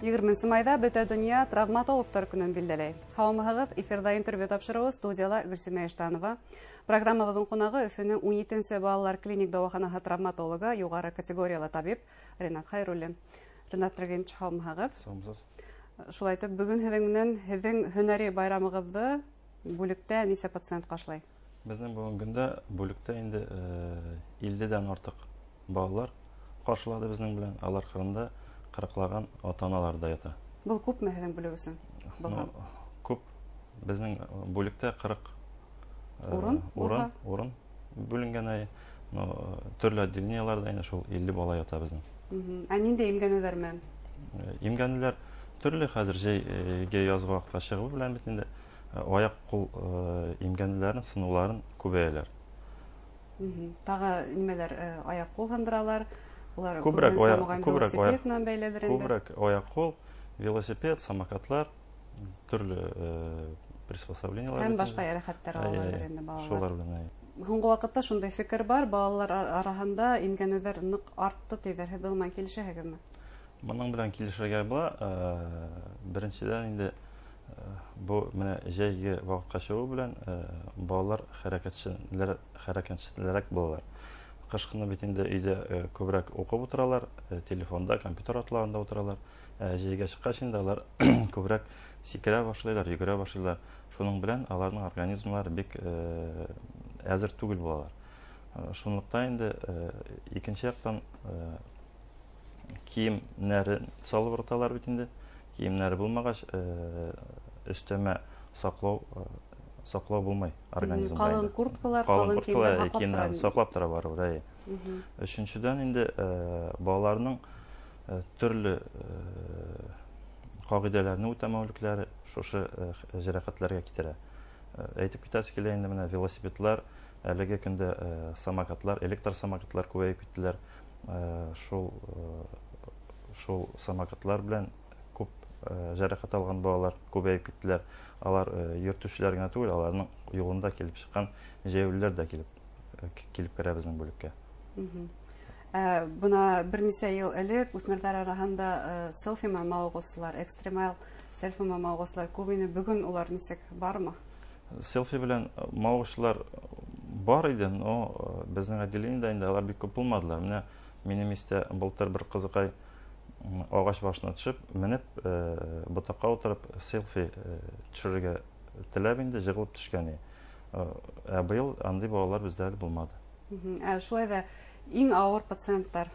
20 майҙа бөтә донъя травматологтар көнөн билдәләй. Һаумыһығыҙ, эфирҙа интервью тапшырыуы, студияла Гөлсимә Иштанова. Программабыҙҙың ҡунағы Өфөнөң 17-нсе балалар клиник дауаханаһы травматологы, юғары категориялы табип Ринат Хайруллин. Ринат Рагинович, һаумыһығыҙ. Һаумыһығыҙ. Шулай итеп, бөгөн һеҙҙең менән һеҙҙең һөнәри байрамығыҙҙы бүлектә нисә пациент ҡаршылай? Беҙҙең бөгөнгө көндә бүлектә инде 50-дән артыҡ балалар ҡаршылады беҙҙең белән. Алар ҡырында ҡырыҡлаған ата-аналар да ята. Был күпме һеҙҙең бүлек өсөн? Күп. Беҙҙең бүлектә 40 урын, урын бүленгән ай. Төрлө отделениеларҙа инде шул 50 бала ята беҙҙең. Ә ниндәй имгәнеүҙәр менән? Имгәнеүҙәр төрлө, хәҙер җәйге язғы ваҡытҡа сығыу белән бит инде аяҡ-ҡул имгәнеүҙәрен, сыныуларын күбәйәләр. Тағы нимәләр, аяҡ-ҡул һындыралар? Улар күберәк велосипед менән бәйлелер инде. Күберәк аяҡ-ҡул, велосипед, самокатлар, төрлө приспособлениелар. Һәм башҡа йәрәхәттәр алалар инде балалар. Шулар белән. Һуңғы ваҡытта шундай фекер бар, балалар араһында имгәнеүҙәр ныҡ артты тиҙәр. Һеҙ был менән килешәһегеҙме? Моның белән килешергә була. Беренсенән инде бу менә җәйге ваҡытҡа сығыу белән балалар хәрәкәтсезлерәк булалар. Ҡыш көнө бит инде өйҙә күберәк уҡып ултыралар, телефонда, компьютер артларында ултыралар. Җәйгә сыҡҡас инде алар күберәк сикерә башлайлар, йүгерә башлайлар. Шуның белән аларның организмлары бик әҙер түгел булалар. Шунлыҡтан инде икенсе яҡтан кейемдәрен салып ырғыталар бит инде. Кейемдәре булмағас, өҫтәмә саҡлау булмай организмда. Ҡалын курткалар, ҡалын кейемдәр һаҡлап тора. Саҡлап тора барыбер, әйе. Өсөнсөнән инде балаларның төрлө ҡағиҙәләрен үтәмәүлекләре шушы йәрәхәтләргә китерә. Әйтеп китәсе килә инде, менә велосипедлар, әлеге көндә самокатлар, электр самокатлар күбәйеп киттеләр. Шул самокатлар белән күп йәрәхәт алған балалар күбәйеп киттеләр. Алар йөртөүселәр генә түгел, аларның юлында килеп сыҡҡан җәяүлеләр дә килеп керә беҙҙең бүлеккә. Бына бер нисә йыл элек үҫмерҙәр араһында селфи менән мауығыусылар, экстремал селфи менән мауығыусылар күп ине. Бөгөн улар нисек, бармы? Селфи белән мауығыусылар бар иде, но беҙҙең отделениедә инде алар бик күп булмадылар. Менә минем истә былтыр бер ҡыҙыҡай ағас башына төшөп, менеп, ботаҡҡа ултырып селфи төшөрөргә теләп инде йығылып төшкән. Ә быйыл андый балалар беҙҙә әле булмады. Ә шулай ҙа иң ауыр пациенттар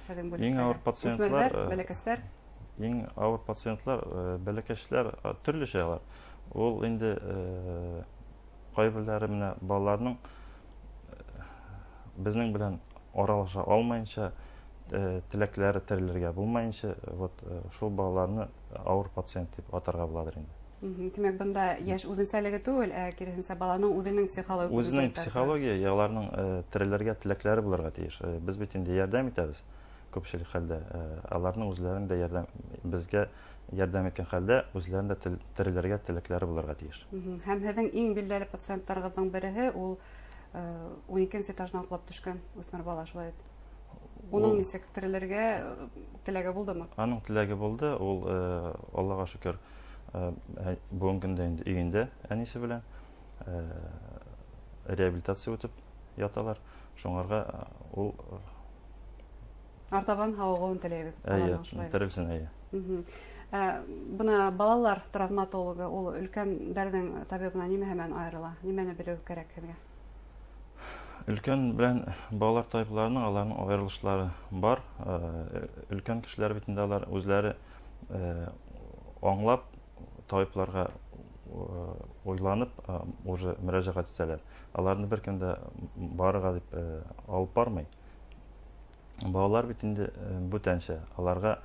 һеҙҙең бүлектә? Иң ауыр пациентлар, үҫмерҙәр, бәләкәстәр? Иң ауыр пациентлар, бәләкәсләр, төрлөсә алар. Ул инде ҡайберләре менә балаларның беҙҙең белән аралаша алмайынса, теләкләре терелергә булмайынса, вот шул балаларны ауыр пациент тип атарға буладыр инде. Тимәк, бында йәш үҙенсәлеге түгел, ә киреһенсә баланың үҙенең психология Үҙенең үҙенсәлектәре. психология, аларның терелергә теләкләре булырға тейеш. Беҙ бит инде ярҙам итәбеҙ күпселек хәлдә. Аларның үҙләрен дә ярҙам, беҙгә ярҙам иткән хәлдә үҙләрен дә терелергә теләкләре булырға тейеш. Һәм һеҙҙең иң билдәле пациенттарығыҙҙың береһе ул 12-нсе этаждан ҡолап төшкән үҫмер бала, шулай бит? Уның нисек терелергә теләге булдымы? Аның теләге булды. Ул, Аллаға шөкөр, бөгөнгө көндә инде өйөндә әнисе белән реабилитация үтеп яталар. Шуңарға ул артабан һауығыуын теләйбеҙ. Әйе, Баланың шулай. терелсен, әйе. Бына балалар травматологы ул өлкәндәрҙең табибына нимә менән айырыла? Нимәне белеү кәрәк һеҙгә? Өлкән белән балалар табибларының аларның айырылышлары бар. Өлкән кешеләр бит инде алар үзләре аңлап табибларга уйланып, уже мөрәҗәгать итәләр. Аларны бер кем дә барырга дип алып бармый. Балалар бит инде бүтәнчә, аларга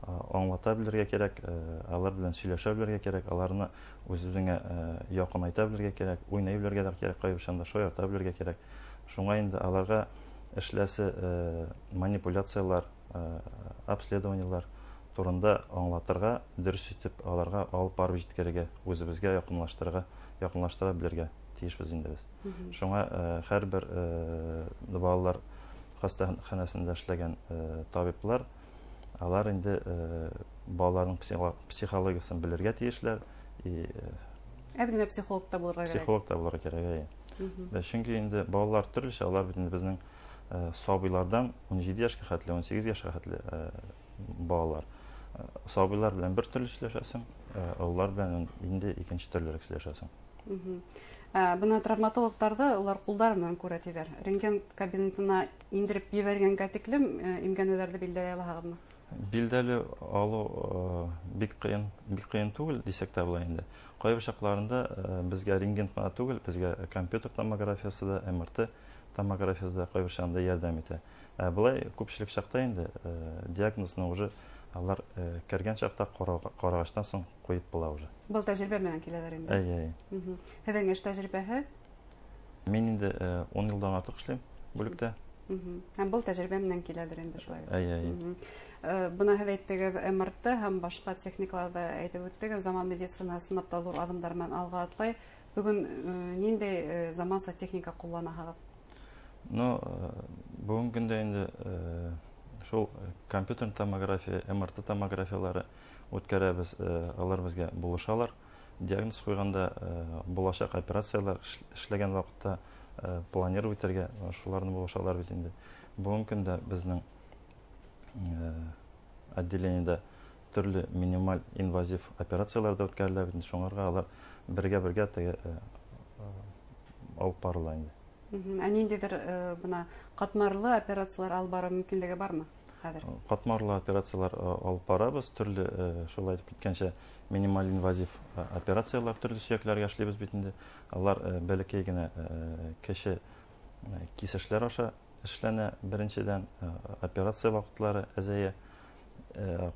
аңлата белергә кирәк, алар белән сөйләшә белергә кирәк, аларны үз-үзеңә якынайта белергә кирәк, уйнай белергә дә кирәк, кайберчанда шаярта белергә кирәк. Шуңа инде аларга эшләсе манипуляциялар, обследованиелар турында аңлатырга, дөрес итеп аларга алып барып җиткерергә, үзебезгә якынлаштыра белергә тиешбез инде без. Шуңа һәрбер балалар хастаханәсендә эшләгән табиблар, алар инде балаларның психологиясын белергә тиешләр. Әҙ генә психолог та булырға кәрәк. Психолог та булырға кәрәк, әйе. Чөнки инде балалар төрлөчә, алар бит инде безнең сабыйлардан 17 яшькә хәтле, 18 яшькә хәтле балалар. Сабыйлар белән бер төрле сөйләшәсең, олылар белән инде икенче төрлерәк сөйләшәсең. Бына травматологтарҙы улар ҡулдары менән күрә тиҙәр. Рентген кабинетына индереп ебәргәнгә тиклем имгәнеүҙәрҙе билдәләй алаһығыҙмы? Билдәле алыу бик ҡыйын, бик ҡыйын түгел дисәк тә була инде. Ҡайбер чаҡларында беҙгә рентген ҡына түгел, беҙгә компьютер томографиясы да, МРТ томографиясы да ҡайбер чағында ярҙам итә. Ә былай күпселек чаҡта инде диагнозны уже алар кергән чаҡта ҡарағастан һуң ҡуйып була уже. Был тәжрибә менән киләләр инде. Әйе, әйе. Һеҙҙең эш тәжрибәһе? Мин инде 10 йылдан артыҡ эшләйем бүлектә. Һәм был тәжрибә менән киләлер инде шулай бит. Әйе, әйе. Бына һеҙ әйттегеҙ, МРТ һәм башҡа техникаларҙы әйтеп үттегеҙ. Заман медицинаһы ысынлап та ҙур аҙымдар менән алға атлай. Бөгөн ниндәй заманса техника ҡулланаһығыҙ? Бөгөнгө көндә инде шул компьютер томография, МРТ томографиялары үткәрәбеҙ, алар беҙгә булышалар. Диагноз ҡуйғанда буласаҡ операциялар эшләгән ваҡытта планировать итергә шуларны булышалар бит инде. Бөгөнгө көндә беҙҙең отделениедә төрлө минималь инвазив операциялар да үткәрелә бит инде. Шуңарға алар бергә-бергә теге алып барыла инде. Ә ниндәйҙер бына ҡатмарлы операциялар алып барыу мөмкинлеге бармы хәҙер? Ҡатмарлы операциялар алып барабыҙ. Төрлө шулай әйтеп киткәнсә, минималь инвазив операциялар төрлө сөйәкләргә эшләйбеҙ бит инде. Алар бәләкәй генә кеше кисешләр аша эшләнә. Беренсенән, операция ваҡытлары әзәйә,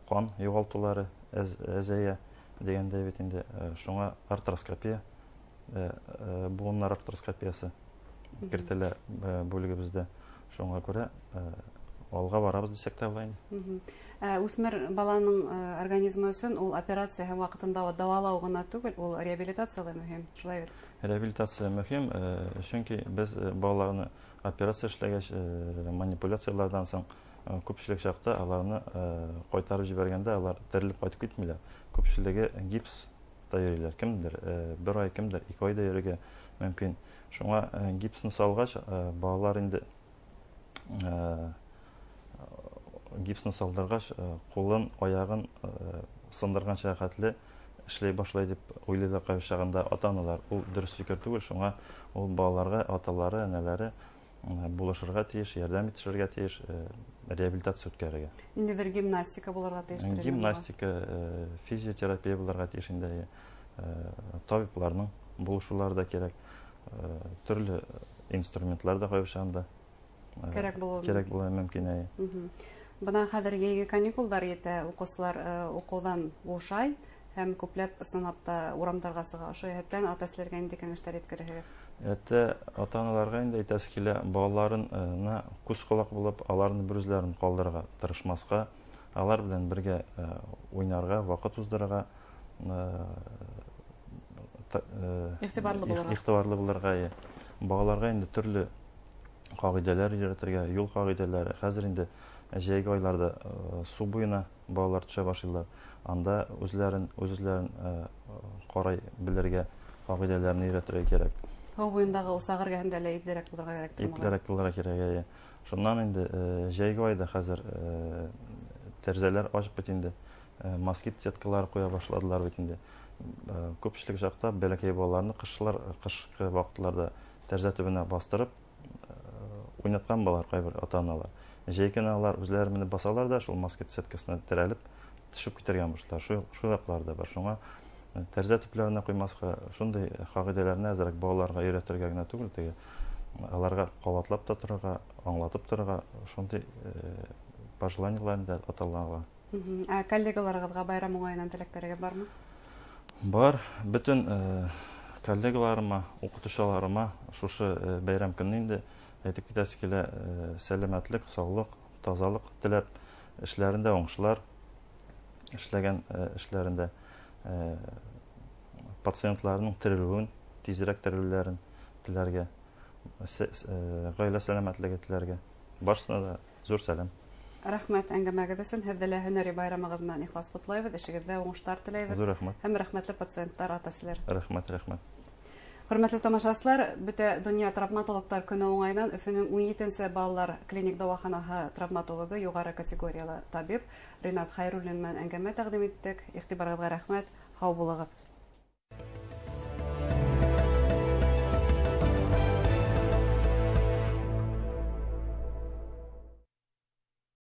ҡан юғалтыулары әзәйә дигәндәй бит инде. Шуңа артроскопия, быуыннар артроскопиясы кертелә бүлегебеҙҙә. Шуңа күрә алға барабыҙ дисәк тә була инде. Үҫмер баланың организмы өсөн ул операция һәм ваҡытында дауалау ғына түгел, ул реабилитация ла мөһим, шулай бит? Реабилитация мөһим, сөнки беҙ балаларны операция эшләгәс, манипуляцияларҙан һуң күпселек саҡта аларны ҡайтарып ебәргәндә алар терелеп ҡайтып китмәйләр. Күпселеге гипста йөрөйләр. Кемдер бер ай, кемдер ике айда йөрөргә мөмкин. Шуңа гипсны салғас, балалар инде гипсны салдырғас, ҡулын, аяғын сындырғанса хәтле эшләй башлай дип уйлыйлар ҡайһы чағында ата-аналар. Ул дөрөҫ фекер түгел, шуңа ул балаларға аталары, әнәләре булышырға тейеш, ярҙам итешергә тейеш, реабилитация үткәрергә. Ниндәйҙер гимнастика булырға тейеш, тренерға? Гимнастика, физиотерапия булырға тейеш инде, табипларның булышыулары да кәрәк. Төрлө инструментлар да ҡайһы чағында Кәрәк булыуы кәрәк мөмкин. булыуы мөмкин, әйе. Бына хәҙер йәйге каникулдар етә, уҡыусылар уҡыуҙан бушай һәм күпләп ысынлап та урамдарға сыға. Ошо йәһәттән ата-әсәләргә ниндәй кәңәштәр еткерәһегеҙ? Әтә ата-аналарға инде әйтәсе килә, балаларына күҙ ҡолаҡ булып, аларны бер үзләрен ҡалдырырға тырышмаҫҡа, алар белән бергә уйнарға, ваҡыт уҙҙырырға Иғтибарлы булырға. Иғтибарлы булырға, әйе. Балаларға инде төрлө ҡағиҙәләр өйрәтергә, юл ҡағиҙәләре. Хәҙер инде жәйге айларҙа су буйына балалар төшә башлайлар. Анда үҙ-үзләрен ҡарай белергә, ҡағиҙәләрен өйрәтергә кәрәк. Һыу буйындағы усаҡ эргәһендә лә иплерәк булырға кәрәк тормаған. Иплерәк булырға кәрәк, әйе. Шуннан инде жәйге айҙа хәҙер тәрәзәләр асыҡ бит инде. Москит сеткалары ҡуя башладылар бит инде. Күпселек саҡта бәләкәй балаларны ҡышҡы ваҡытларҙа тәрәзә төбөнә баҫтырып уйнатҡан балалар ҡайбер ата-аналар. Жәй көнө алар үҙләре менеп баҫалар да шул москит сеткасына терәлеп төшөп китергән булышлар. Шул яҡлар да бар. Шуңа тәрәзә төпләренә ҡуймаҫҡа, шундай ҡағиҙәләрне әҙерәк балаларға өйрәтергә генә түгел, теге аларға ҡабатлап та торорға, аңлатып торорға, шундай пожеланиелар инде ата-аналарға. Ә коллегаларығыҙға байрам уңайынан теләктәрегеҙ бармы? Бар. Бөтөн коллегаларыма, уҡытыусыларыма шушы бәйрәм көнө инде әйтеп китәсе килә, сәләмәтлек, саулыҡ, тазалыҡ теләп, эшләрендә уңышлар, эшләгән эшләрендә пациентларының терелүен, тизерәк терелүләрен теләргә, ғаилә сәләмәтлеге теләргә. Барысына да ҙур сәләм. Рәхмәт әңгәмәгеҙ өсөн. Һеҙҙе лә һөнәри байрамығыҙ менән ихлас ҡотлайбыҙ, эшегеҙҙә уңыштар теләйбеҙ. Ҙур рәхмәт. Һәм рәхмәтле пациенттар, ата-әсәләр. Рәхмәт, рәхмәт. Хөрмәтле тамашасылар, бөтә донъя травматологтар көнө уңайынан Өфөнөң 17-нсе балалар клиник дауаханаһы травматологы, юғары категориялы табип Ринат Хәйруллин менән әңгәмә тәҡдим иттек. Иғтибарығыҙға рәхмәт, һау булығыҙ.